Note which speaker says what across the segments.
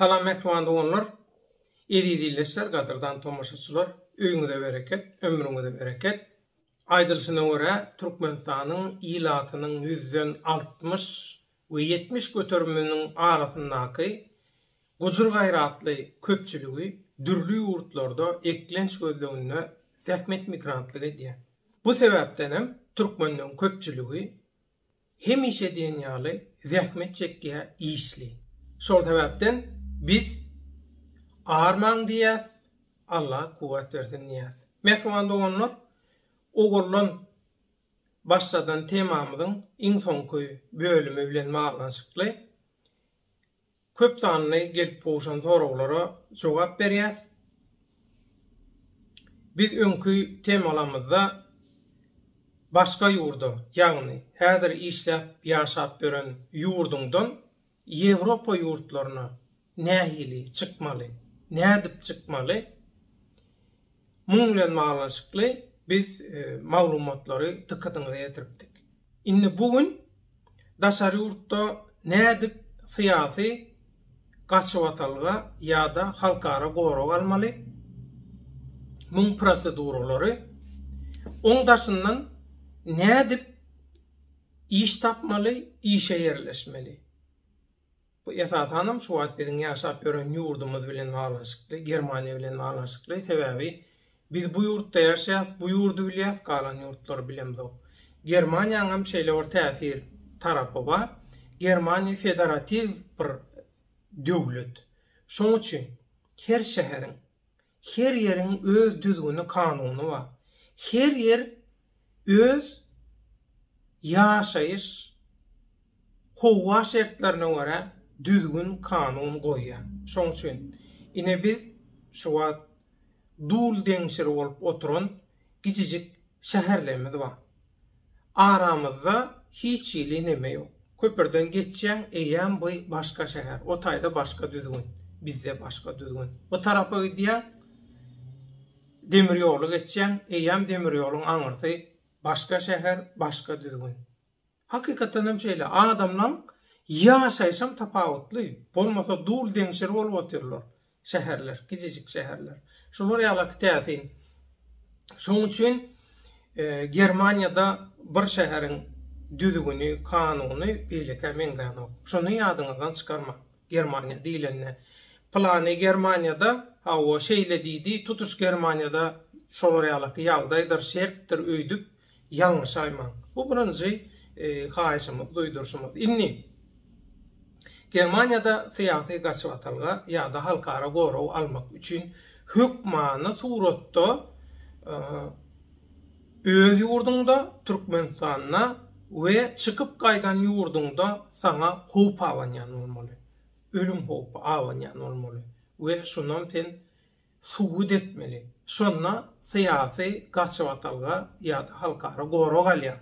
Speaker 1: Salam mähriban doganlar, eziz ildeşler, gadyrdan tomaşaçylar, öýüňize bereket, ömrüňize bereket. Aýdylyşyna görä, Türkmenistanyň ilatynyň ýüzden 60 we 70 göteriminiň arasyndaky gujur-gaýratly köpçüligi dürli ýurtlarda eklenç gözleginde zähmet migrantlyk edýär. Bu sebäpdenem türkmenleň köpçüligi hemişe diýen ýaly zähmet çekýär, işli. Şol sebäpden biz armaň diýýäs, Allah kuwwat bersin diýýäs. Mähriban doganlar, ogurlan başladan temamyzyň iň soňky bölümi bilen baglanyşykly Köp sanly gelip gowşan soraglara jogap berýäs. Biz öňki temalamyzda başga ýurda, ýagny häzir işläp ýaşap ýören ýurduňdan Ýewropa ýurtlaryna nähili çykmaly, nädip çykmaly, muň bilen baglanyşykly biz maglumatlary dykgatyňyza ýetiripdik. Indi bu gün daşary ýurtda nädip syýasy gaçybatalga ýa-da halkara gorag almaly, muň proseduralary, oň daşyndan nädip iş tapmaly, işe ýerleşmeli. Bu esasanam şu wagt biziň ýaşap ýören ýurdumyz bilen baglanyşykly, Germaniýa bilen baglanyşykly. Sebäbi biz bu ýurtda ýaşaýas, bu ýurdy bilýäs, galan ýurtlary bilemzok. Germaniýaňam şeýle bir täsir tarapy bar. Germaniýa federatiw bir döwlet. Şoň üçin her şäheriň, her ýeriň öz düzgüni, kanuny bar. Her ýer öz ýaşaýyş howa şertlerine görä düzgün kanun goýýar. Şoň üçin ine biz şu wagt dul deňşir bolup oturan kiçijik şäherlerimiz bar. Aramyzda hiç hili neme ýok. Köpürden geçýäň eýýäm bu başga şäher. O taýda başga düzgün, bizde başga düzgün. Bu tarapa gidýäň demir ýoly geçýäň eýýäm demir ýoluň aňyrsy başga şäher, başga düzgün. Hakykatdan hem şeýle. Adamlaň ýaşaýşam tapawutly. Bolmasa dul deňşir bolup otyrlar. Şäherler, kiçijik şäherler. Şular ýalaky täsin. Şoň üçin Germaniýada bir şäheriň düzgüni, kanuny beýlekä meňzänok. Şuny ýadyňyzdan çykarmaň. Germaniýa diýlende. Pylany Germaniýada, hawa, şeýle diýdi, tutuş Germaniýada şolar ýalaky ýagdaýdyr, şertdir öýdüp Ýalňyşaýmaň. Bu birinji haýyşymyz, duýduryşymyz. Indi, Germaniýada syýasy gaçybatalga ýa-da halkara gorag almak üçin hökmany suratda öz ýurduňda, Türkmenistanda we çykyp gaýdan ýurduňda saňa howp abanýan bolmaly. Ölüm howpy abanýan bolmaly we şundan sen subut etmeli. Şonda syýasy gaçybatalga ýa-da halkara gorag alýaň.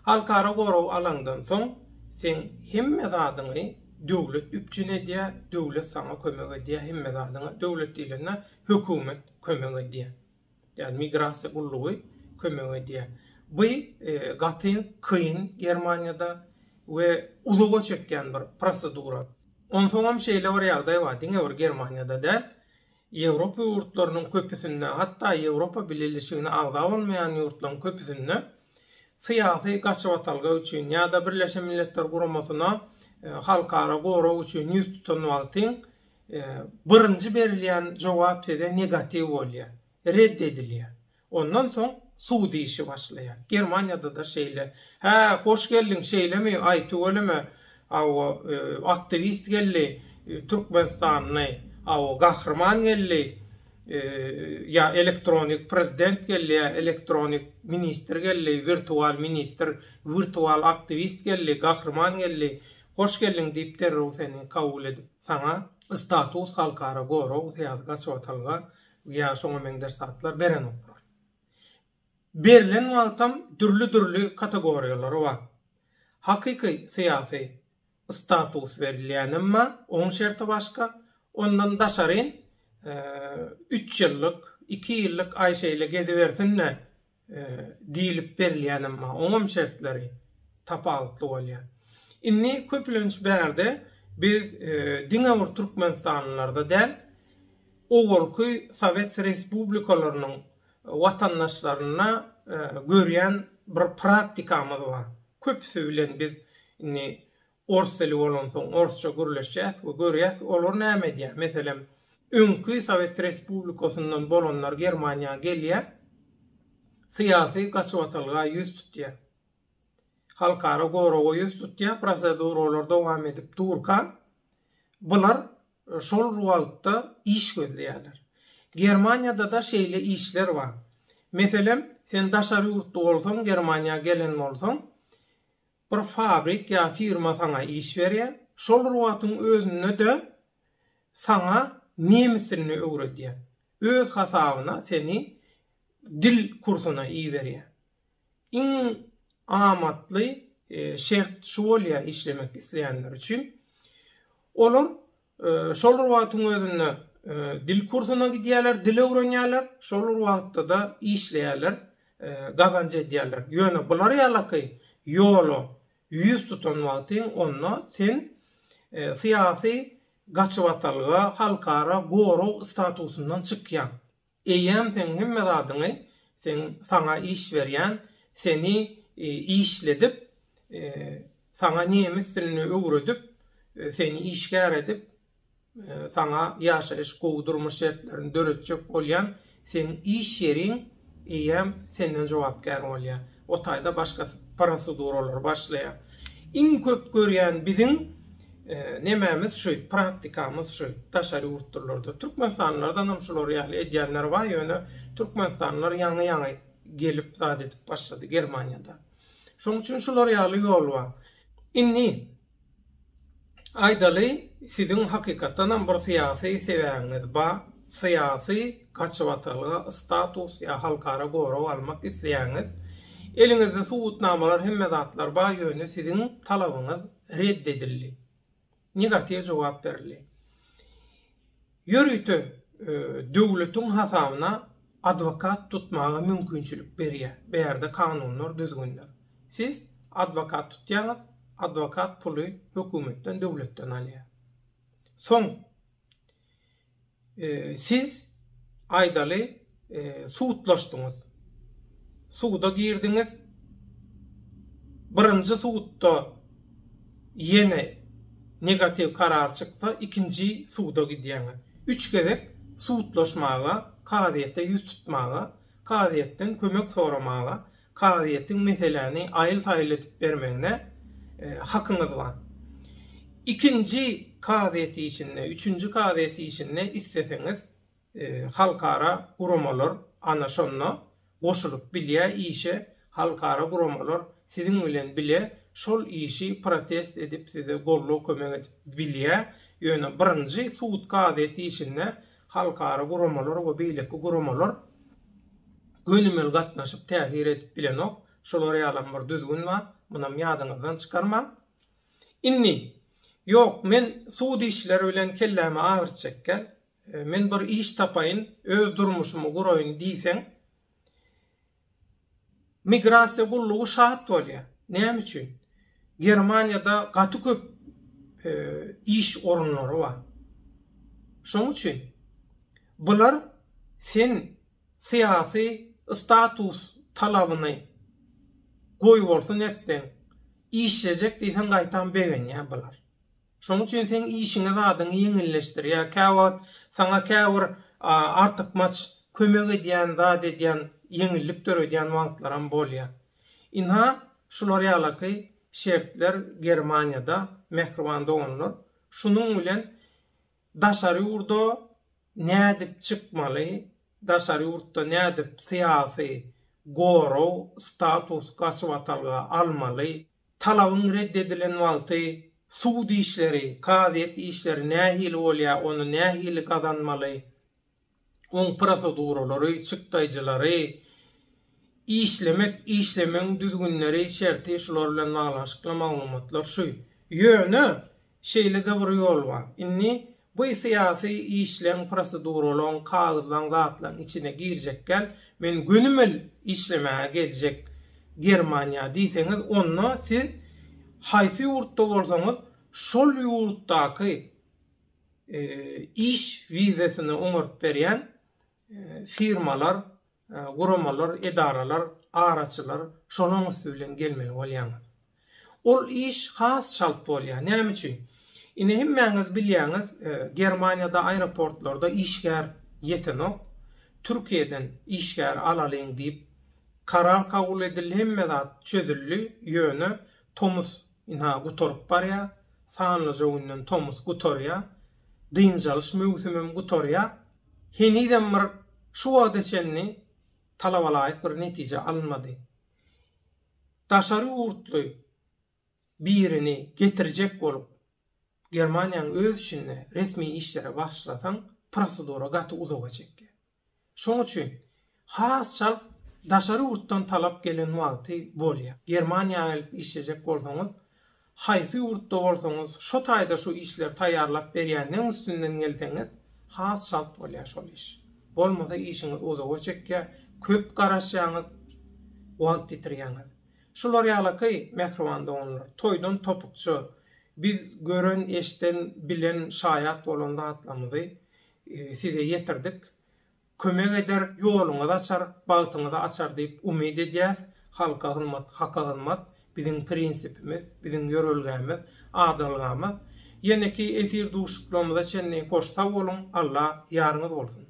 Speaker 1: Halkara gorag alaňdan soň, seň hemme zadyňy döwlet üpjün edýär, döwlet saňa kömek edýär hemme zadyňa. Döwlet diýlende hökümet kömek edýär. Ýagny migrasiýa gullugy kömek edýär. Bu gaty kyn Germaniýada we uzaga çekýän bir prosedura. Onsoňam şeýle bir ýagdaý bar, diňe bir Germaniýada däl, Ýewropa ýurtlarynyň köpüsinde, hatda Ýewropa Bileleşigine agza bolmaýan ýurtlaryň köpüsinde syýasy gaçybatalga üçin ýa-da Birleşen Milletler Guramasyna halkara gorag üçin ýüz tutan wagtyň birinji berilýän jogap size negatiw bolýar, red edilýär. Ondan soň sud işi başlaýar. Germaniýada-da şeýle. Hä, hoş geldiň, şeýlemi, aý, tüweleme, hawa, aktiwist geldi, türkmenistanly, hawa, gahryman geldi, ýa elektronik prezident geldi, ýa elektronik ministr geldi, wirtual ministr, wirtual aktiwist geldi, gahryman geldi, hoş geldiň diýip derrew seni kabul edip, saňa status, halkara gorag, syýasy gaçybatalga Ýa şoňa meňzeş zatlar berenoklar. Berlen wagtam dürli-dürli kategoriýalary bar. Hakyky syýasy status berilýänem bar, oň şerti başga. Ondan daşaryn üç ýyllyk, iki ýyllyk aý şeýle gezibersin-de diýlip berilýänem bar. Oňam şertleri tapawutly bolýar. Indi köplenç bärde Biz diňe bir türkmenistanlylarda däl, owalky sowet respublikalarynyň watandaşlarynda görýän bir praktikamyz bar. Köpüsi bilen biz indi ors dili bolansoň orsça gürleşýäs we görýäs olar näme edýär. Meselem, öňki sowet respublikasyndan bolanlar Germaniýa gelýär, syýasy gaçybatalga ýüz tutýar. Halkara goraga ýüz tutýar, proseduralar dowam edip durka, bular şol wagtda iş gözleýärler. Germaniýada-da şeýle işler bar. Meselem, sen daşary ýurtly bolsaň, Germaniýa gelen bolsaň, bir fabrik ýa firma saňa iş berýär, şol bir wagtyň özünde-de saňa nemes dilini öwredýär. Öz hasabyna seni dil kursuna iberýär. Iň amatly şert şu bolýar işlemek isleýänler üçin. Olar şol bir wagtyň özünde dil kursuna gidýärler, dil öwrenýärler, şol bir wagtda-da işleýärler, gazanç edýärler. Ýöne bular ýalaky ýola ýüz tutan wagtyň onda sen syýasy gaçybatalga, halkara gorag statusyndan çykýaň. Eýýäm seň hemme zadyňy, seň saňa iş berýän, seni işledip, saňa nemes dilini öwredip, seni işgär edip, saňa ýaşaýyş, gowy durmuş şertlerini döretjek bolýan seň iş ýeriň eýýäm senden jogapkär bolýar. O taýda başga proseduralar başlaýar. Iň köp görýän biziň nemämiz şu, praktikamyz şu, daşary ýurtlularda. Türkmenistanlylardanam şular ýaly edýänler bar, ýöne türkmenistanlylar ýaňy-ýaňy gelip zat edip başlady Germaniýada. Şonuň üçin şular ýaly ýol bar. Indi Aýdaly, siziň hakykatdanam bir syýasy sebäbiňiz bar, syýasy gaçybatalga, status ýa halkara gorag almak isleýäňiz. Eliňizde subutnamalar hemme zatlar bar, ýöne siziň talabyňyz red edildi. Negatiw jogap berildi. Ýörite döwletiň hasabyna adwokat tutmaga mümkinçilik berýär. Bärde kanunlar, düzgünler. Siz adwokat tutýaňyz, adwokat puly hökümetden, döwletden alýar. Soň siz aýdaly sudlaşdyňyz. Suda girdiňiz. Birinji sudda ýene negatiw karar çyksa, ikinji suda gidýäňiz. Üç gezek sudlaşmaga, kazyýete ýüz tutmaga, kazyýetden kömek soramaga, kazyýetiň meseläni aýyl-saýyl edip bermegine hakyňyz bar. Ikinji kazyýet işinde, üçünji kazyýet işinde isleseňiz, Halkara guramalar ana şonda goşulyp bilýär işe, halkara guramalar siziň bilen bile şol işi protest edip size goldaw kömek edip bilýär, ýöne birinji sud kazyýet işinde halkara guramalar we beýleki guramalar gönümel gatnaşyp täsir edip bilenok, şolar ýalam bir düzgün bar, munam ýadyňyzdan çykarmaň. Indi, ýok men sud işleri bilen kellämi agyrtjakgäl, Men bir iş tapaýyn, öz durmuşymy guraýyn diýseň, migrasiýa gullugy şat bolýar. Näme üçin? Germaniýada gaty köp iş orunlary bar. Şoň üçin bular sen syýasy status talabyny goýbolsun etseň, işlejek diýseň gaýtam begenýär bular. Şonuň üçin seň işiňi zadyňy ýeňilleşdirýär. Käwagt saňa käbir artykmaç kömek edýän, zat edýän, ýeňillik döredýän wagtlaram bolýar. Ynha, şular ýalaky şertler Germaniýada, mähriban doganlar. Şunuň bilen daşary ýurda nädip çykmaly, daşary ýurtda nädip syýasy gorag, status, gaçybatalga almaly, Talabyň red edilen wagty sud işleri, kazyýet işleri nähili bolýar, ony nähili gazanmaly, oň proseduralary, çykdaýjylary, işlemek, işlemegiň düzgünleri, şerti şular bilen baglanyşykly maglumatlar şu. Ýöne Şeýle-de bir ýol bar. Indi bu syýasy işleň, proseduralaň, kagyzlaň, zatlaň içine girjekgäl, men gönümel işlemäge geljek Germaniýa diýseňiz, onda siz haýsy ýurtda bolsaňyz, şol ýurtdaky iş wizesini oňaryp berýän firmalar, guramalar, edaralar, araçylar şolaň üsti bilen gelmeli bolýaňyz. Ol iş has çalt bolýar. Näme üçin? Ine hemmäňiz bilýäňiz, Germaniýada aeroportlarda işgär ýetenok. Türkiýeden işgär alalyň diýip karar kabul edildi, hemme zat çözüldi, ýöne tomus ynha gutaryp barýar, sanlyja günden tomus gutarýar, dynç alyş möwsümem gutarýar. Henizem bir şu wagta çenli talabalaýyk bir netije alynmady. Daşary ýurtly birini getirjek bolup Germaniýanyň öz içinde resmi işlere başlasaň prosedura gaty uzaga çekýär. Şoň üçin has çalt daşary ýurtdan talap gelen wagty bolýar. Germaniýa gelip işlejek bolsaňyz Haýsy ýurtda bolsaňyz şo taýda şu işleri taýýarlap berýänleň üstünden gelseňiz has çalt bolýar şol iş. Bolmasa işiňiz uzaga çekýär, köp garaşýaňyz, wagt ýitirýäňiz. Şular ýalaky mähriban doganlar, toýdan topukça biz gören, eşden, bilen, şaýat bolan zatlarymyzy size ýetirdik. Kömek eder, ýoluňyzy açar, bagtyňyzy açar diýip umyt edýäs. Halka hyzmat, Haka hyzmat biziň prinsipimiz, biziň ýörelgämiz, adalgamyz. Ýeneki efir duşuşyklarymyza çenli hoş sag boluň, Alla ýaryňyz bolsun!